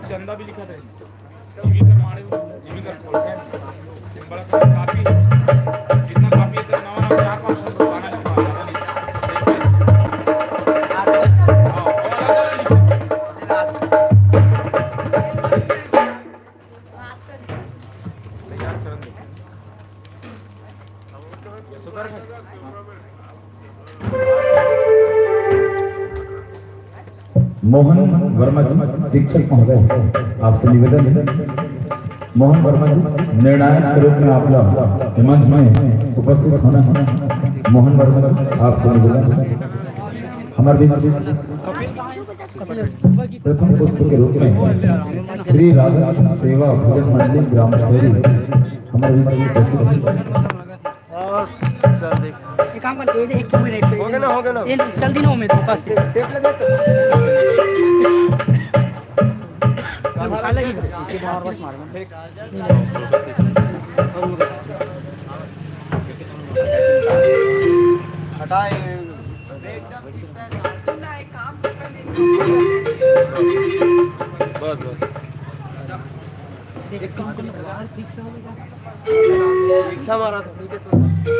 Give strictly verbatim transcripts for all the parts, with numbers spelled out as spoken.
चंदा भी लिखा था। टीवी कर मारे हो, टीवी कर खोल के। बड़ा कॉपी, जितना कॉपी है, तो नवा नवा चार पाँच सौ पुराना लिखवा दो। हाँ, वो अलग अलग लिखो। तैयार कर दो। ये सुधर गए। मोहन वर्मा जी, शिक्षक महोदय, आपसे निवेदन है, मोहन वर्मा जी, निर्णायक के रूप में आप लोग मंच में उपस्थित होना है। मोहन वर्मा जी, आपसे निवेदन है, हमारे बीच प्रथम पुष्प के रूप में श्री राधा कृष्ण सेवा भजन मंडली ग्राम सैरी हमारे बीच में उपस्थित है। और चल देख। एक काम कर, ये देख, एक क्यों नहीं हो गया ना, हो गया ना। ये चल दी ना, मैं तो बस। टेप लगा तो। ये उठा लगी। एक बार बस मार। हटाए। बस, बस। एक काम करो, रिक्शा मारा था, ठीक है, चल।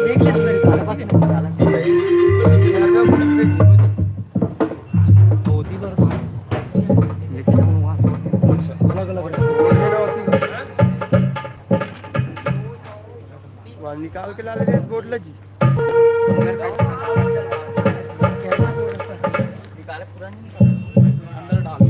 देख ले, तू मेरे को बस में निकाला। घर में पुलिस देखी। दो तीन बार था। लेकिन वो वहाँ से अच्छा, अलग अलग है। वहाँ निकाल के ला ले, बोर्ड ला जी। निकाले पूरा नहीं निकाला। अंदर डाल।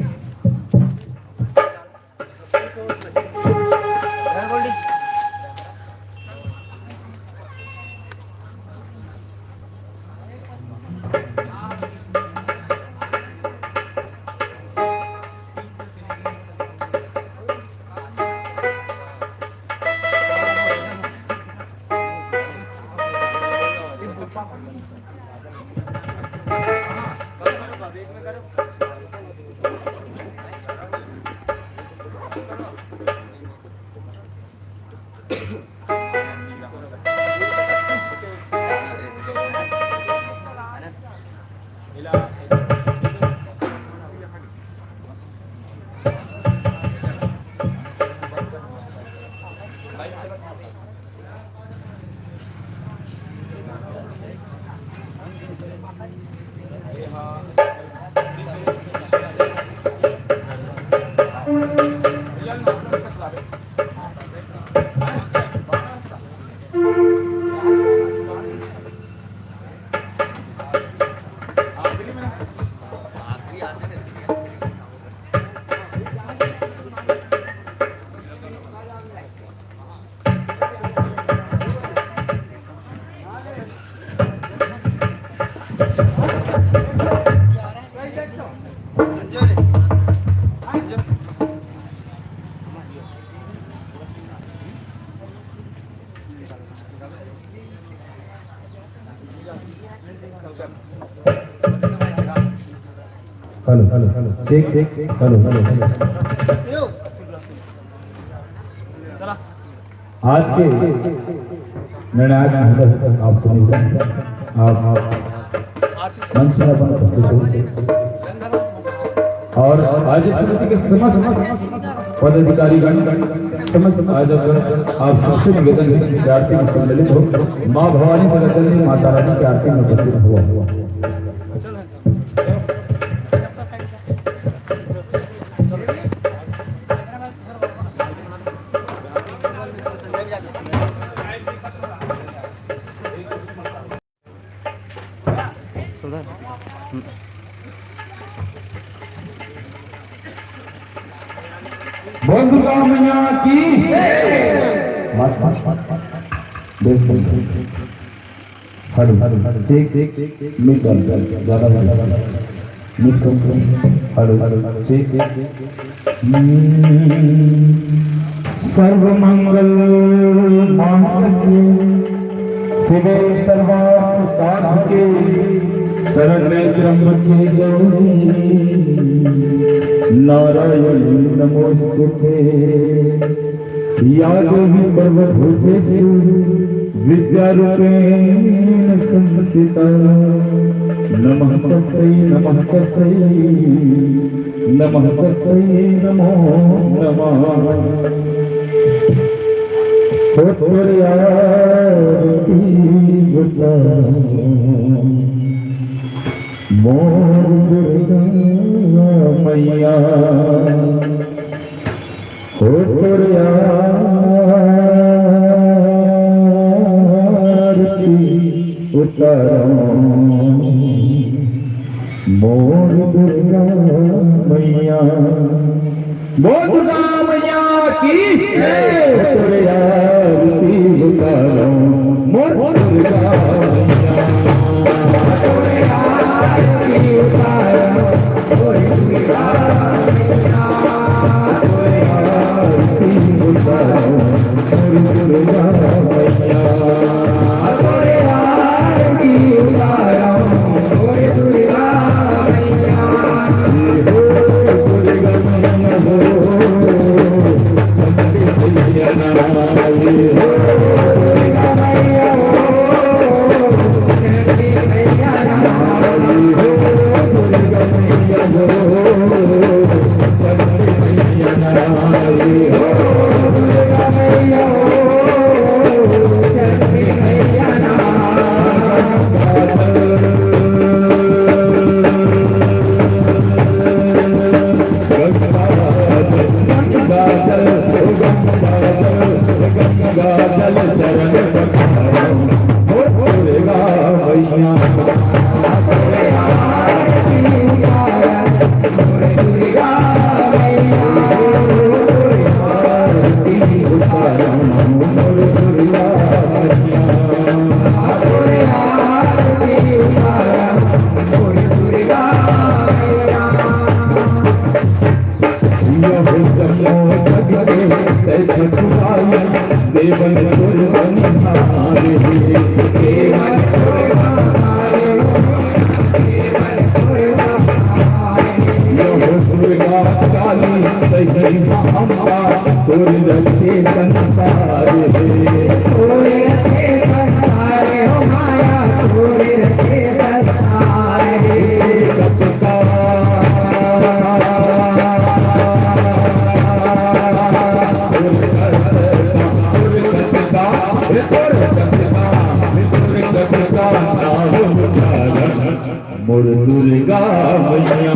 Hello, hello, check, check, hello, hello, hello. आज के निर्णायक महोदय, आप सभी, आप, आप मंच में अपन उपस्थित हो। और आयोजक समिति के समस्त पदाधिकारीगण, समस्त आयोजकगण, आप सबसे निवेदन है कि आरती में सम्मिलित हो, माँ भवानी जगत जननी माता रानी की आरती में उपस्थित हो। सुधर। हम्म। बहुत मैया की। मत, मत, मत, मत। Base, base, base. Hello, check, check, check, check, मिट डाल, ज्यादा हो गया। मिट कम करो। Hello, hello, check, check, check. हम्म, सर्वमंगल मांगल्ये शिवे सर्वार्थ साधके शरण्ये त्र्यंबके गौरी नारायणी नमोस्तुते। या देवी सर्वभूतेषु विद्यारूपेण संस्थिता। नमः तस्यै, नमः तस्यै, नमः तस्यै, नमो नमः। हो तोर आरती उतारो मोर दुर्गा मैया। हो तोर आरती उतारो मोर दुर्गा मैया। बोल दुर्गा मैया की जय। हो तोर आरती उतारो मोर दुर्गा मैया। मोर दुर्गा मैया।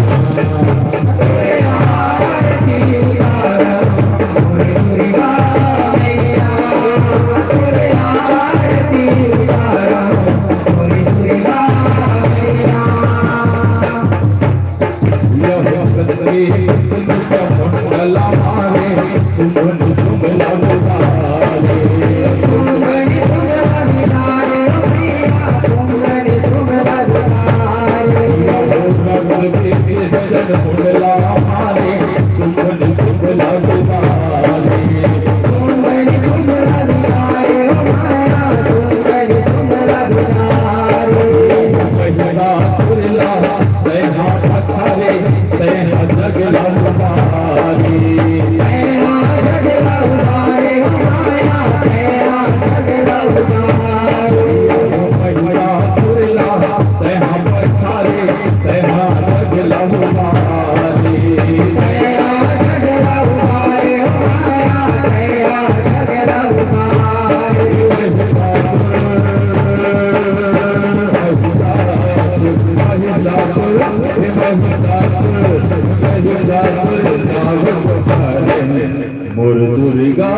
मोर दुर्गा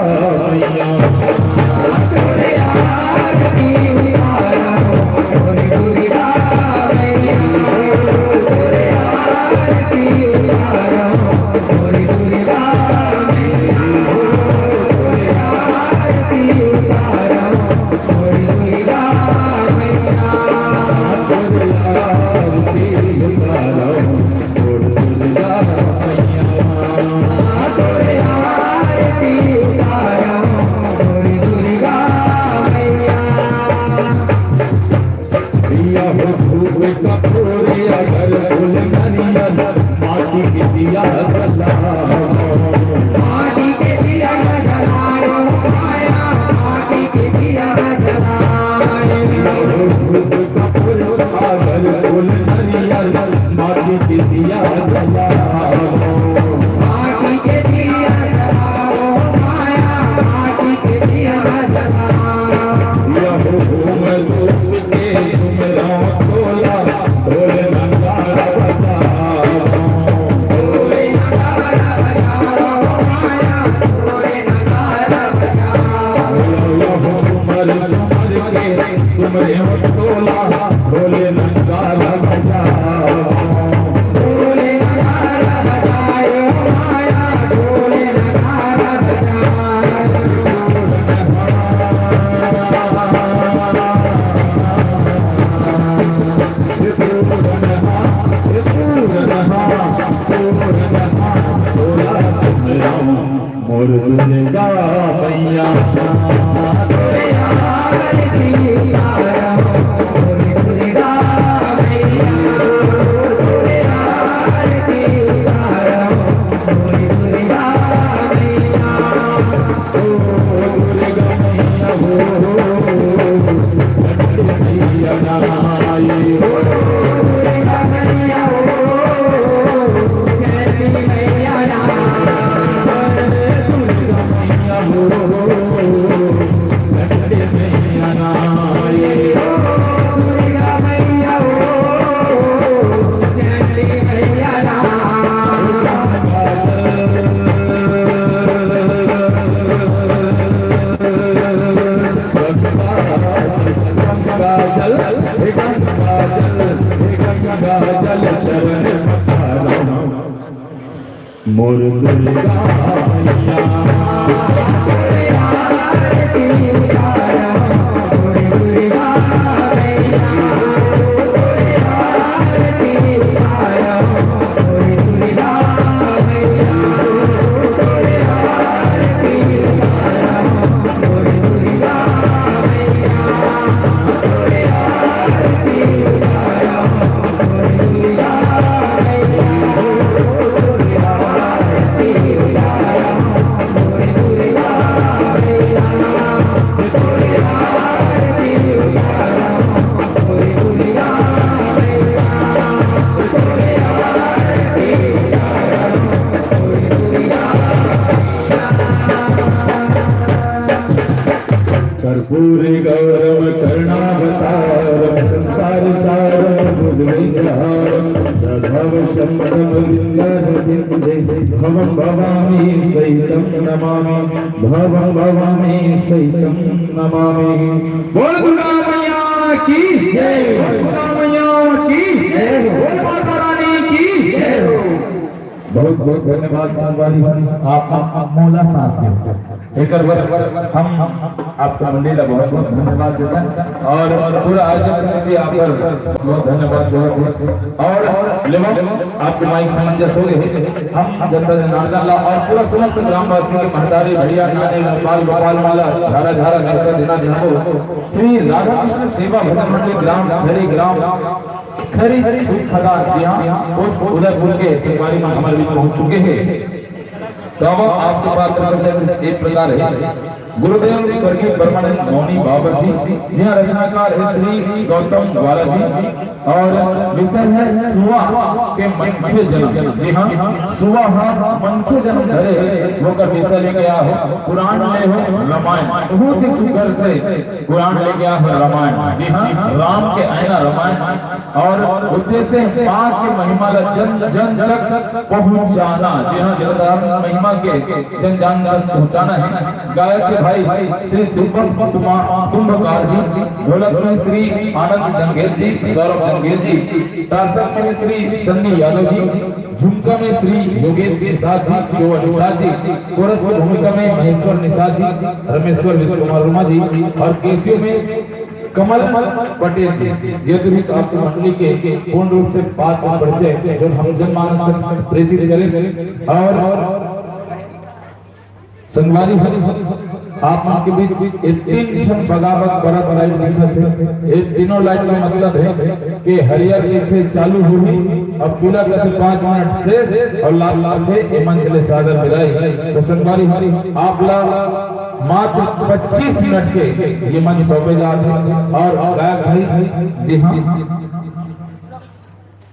मैया। मोर दुर्गा मैया। मोर दुर्गा मैया। कर्पूर गौरम करुणावतारम संसार सारम बुद्ध विहारम सदा वसंतम विद्यारविंदे भवम भवानी सहितम नमामि, भवम भवानी सहितम नमामि। बोल दुर्गा मैया की जय, दुर्गा मैया की जय, बोल माता रानी की जय। बहुत बहुत धन्यवाद संगवारी, आप, आप, आप मोला साथ दे। एकर बर हम आपके मंडली ला बहुत बहुत धन्यवाद देथन और पूरा आयोजक समिति आप बर बहुत धन्यवाद देवत हे। और लेवम आपके माइक समस्या सो गए, हम जनता जनार्दन ला और पूरा समस्त ग्रामवासी के महतारी भैया नानी गोपाल गोपाल माला झारा झारा नेवता देना चाहबो। श्री राधाकृष्ण सेवा भजन मंडली ग्राम खरी, ग्राम खरी खदान, जी हाँ, पोस्ट उदयपुर के संगवारी मन हमर बीच पहुंच चुके हैं। तो अब आपके पात्र परिचय कुछ इस प्रकार है। गुरुदेव स्वर्गीय परमानंद मौनी बाबा जी, जी हाँ, रचनाकार है श्री गौतम वाला जी, और विषय है सुआ के मनखे जन्म। जी हाँ, सुआ हा मनखे जन्म धरे है, ओकर विषय लेके आए हो, पुराण ले हो रामायण, बहुत ही सुंदर से पुराण लेके आए हो रामायण। जी हाँ, राम के आईना रामायण, और उद्देश्य है माँ के महिमा ला जन जन तक पहुँचाना। जी हाँ, जगत राम महिमा के जन जन तक पहुँचाना है। गायक के भाई श्री दीपक कुमार कुंभकार जी, ढोलक में श्री आनंद जंगेल जी, सौरभ जंगेल जी, तारसक में श्री सन्नी यादव जी, झुमका में श्री योगेश निषाद जी, चोवा निषाद जी, कोरस की भूमिका में महेश्वर निषाद जी, रमेश्वर विश्व कुमार वर्मा जी, और कैसियो में कमल पटेल जी। ये तो भी आपकी मंडली के पूर्ण रूप से बात का परिचय जो हम जनमानस तक प्रेषित करें। और संगवारी हो, आप मन के बीच ये तीन ठन बगावत बड़ा बड़ा दिखत है। ये तीनों लाइन का मतलब है कि हरियर कथे चालू होही, अब पीला कथे पाँच मिनट शेष और लाल कथे ये मंच ले सादर विदाई। तो संगवारी हो, आप ला मात्र पच्चीस मिनट के ये मंच सौंपे जात है। और गायक भाई, जी हाँ,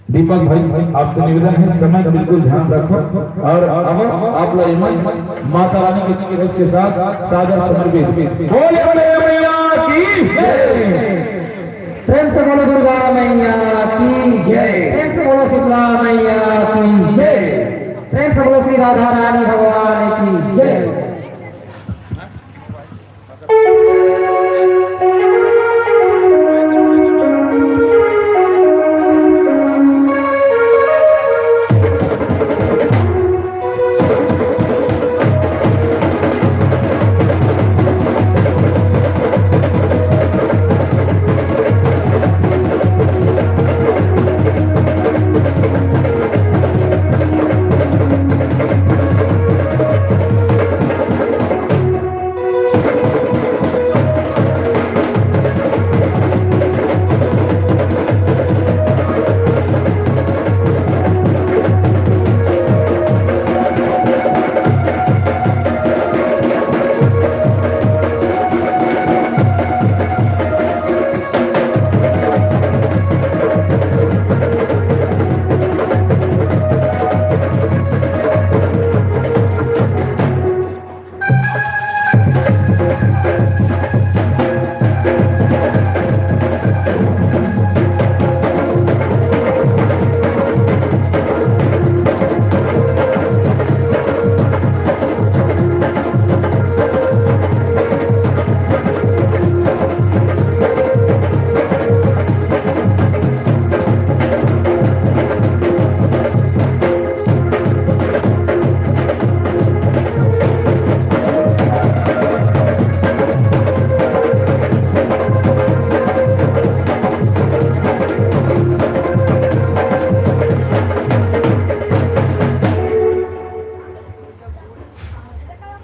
दीपक भाई, आपसे निवेदन है, समय का बिल्कुल ध्यान रखो। और अब आप लोग ये मंच माता रानी के कलश के साथ सादर समर्पित। बोले बोले मैया की जय। प्रेम से बोलो दुर्गा मैया की जय। प्रेम से बोलो शीतला मैया की जय। प्रेम से बोलो श्री राधा रानी भगवान की जय।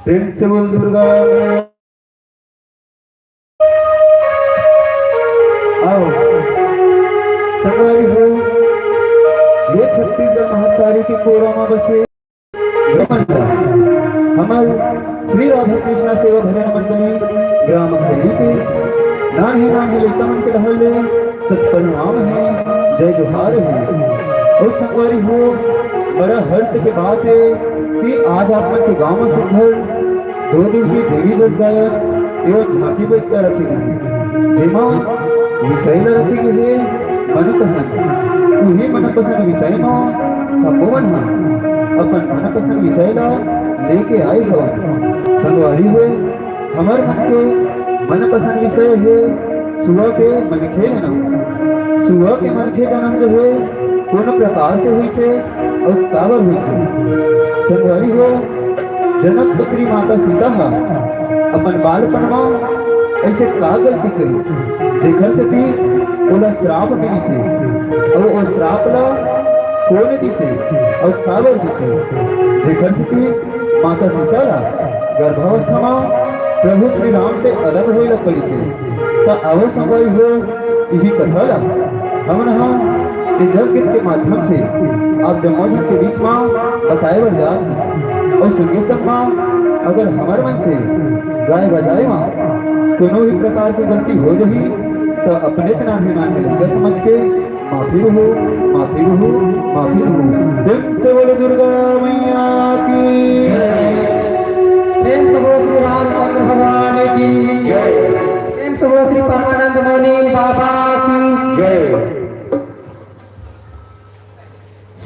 प्रेम से बोल दुर्गा मैया। आओ संगवारी हो, ये छत्तीसगढ़ महतारी के कोरा म बसे हमर श्री राधा कृष्णा सेवा भजन मंडली ग्राम खैरी के नान्हे नान्हे लइका मन के डहर ले सत प्रणाम हे, जय जोहार हे। अउ संगवारी हो, बड़ा हर्ष के बात हे कि आज आप मन के गांव म सुघर दो दिवसीय देवी जस गायन एवं झांकी प्रतियोगिता रखे गे हे, जेमा विषय ल रखे गे हे मनपसंद। उही मनपसंद विषय म हमो मन ह अपन मनपसंद विषय ल लेके आए हवन। संगवारी हो, हमर मन के मनपसंद विषय हे सुआ के मनखे जनम। सुआ के मनखे जनम जो हे, कोन प्रकार से होइस हे अउ काबर होइस हे? संगवारी हो, जनक पुत्री माता सीता ह अपन बालपन म अइसे का गलती करिस, जेखर सेती ओला श्राप मिलिस हे, अउ ओ श्राप ला कोन दिस हे अउ काबर दिस हे, जेखर सेती माता सीता ला गर्भावस्था म प्रभु श्री राम से अलग होए ला पड़िस हे। त आवो संगवारी हो, इही कथा ला हमन ह ए जस गीत के माध्यम से आप जम्मो झन के बीच म बताए बर जात हन। अउ संगे संग म अगर हमर मन से गाए बजाए म कोनो भी प्रकार के गलती हो जही, त अपनेच नान्हे नान्हे लइका समझ के माफी रुहू, माफी रुहू, माफी रुहू। प्रेम से बोलो दुर्गा मैया की। प्रेम से बोलो श्री रामचंद्र भगवान की। प्रेम से बोलो श्री परमानंद मुनि बाबा की।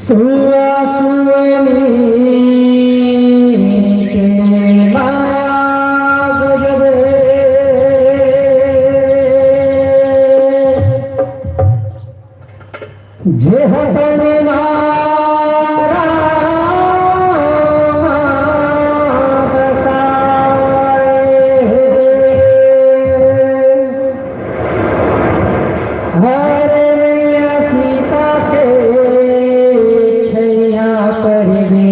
सुआ सुअनी के माया गजबे। जे हतन मारा बसाए। हर मैया सीता के छैया पर गे।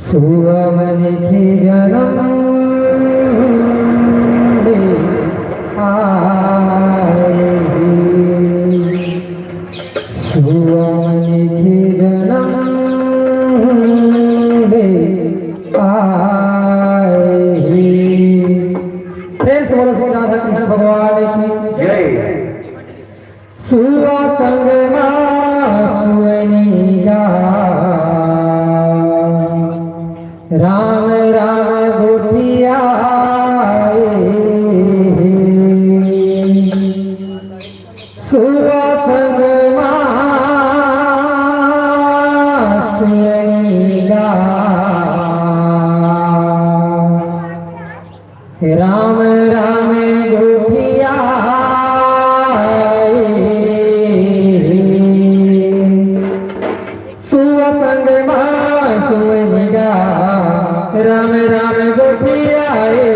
सुआ मनखे जनम ले आए हे। सुआ मनखे जनम ले आए हे। प्रेम से बोलो श्री राधा कृष्ण भगवान की जय। सुआ संग मा सुअनी गा, राम राम गोठियाए। सुआ संग मा सुअनी गा, राम राम गोठियाए। सुआ संग मा सुअनी गा, राम राम गोठियाए।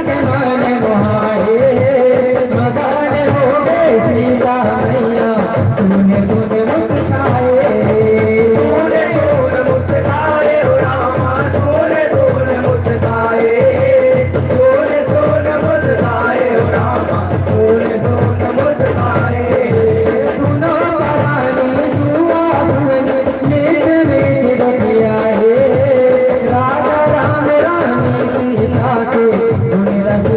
मन मोहाए, मगन हो गए सीता मैया, सुन सुन मुस्काए। सुन सुन मुस्काए ओ रामा, सुन सुन मुस्काए। सुन सुन मुस्काए ओ रामा, सुन सुन मुस्काए। सुनो परानी सुआ सुन, मीठ मीठ बतिया हे, राजा राम रानी सीता के गुण रस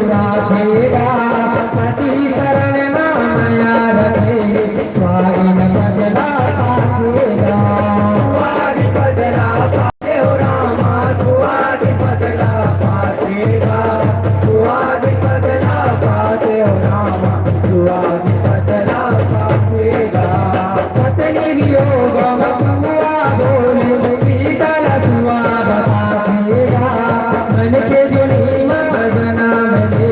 राखेगा, पति शरण मा मया रखे, सुहागिन पद ला पासेगा। सुहागिन पद ला पासे हो रामा, सुहागिन पद ला पासेगा। सुहागिन पद ला पासे हो रामा, सुहागिन पद ला पासेगा। पत्नी वियोग मा सुआ बोले, सीता ला सुआ बतासेगा। मन के जोनी मा जनम ले,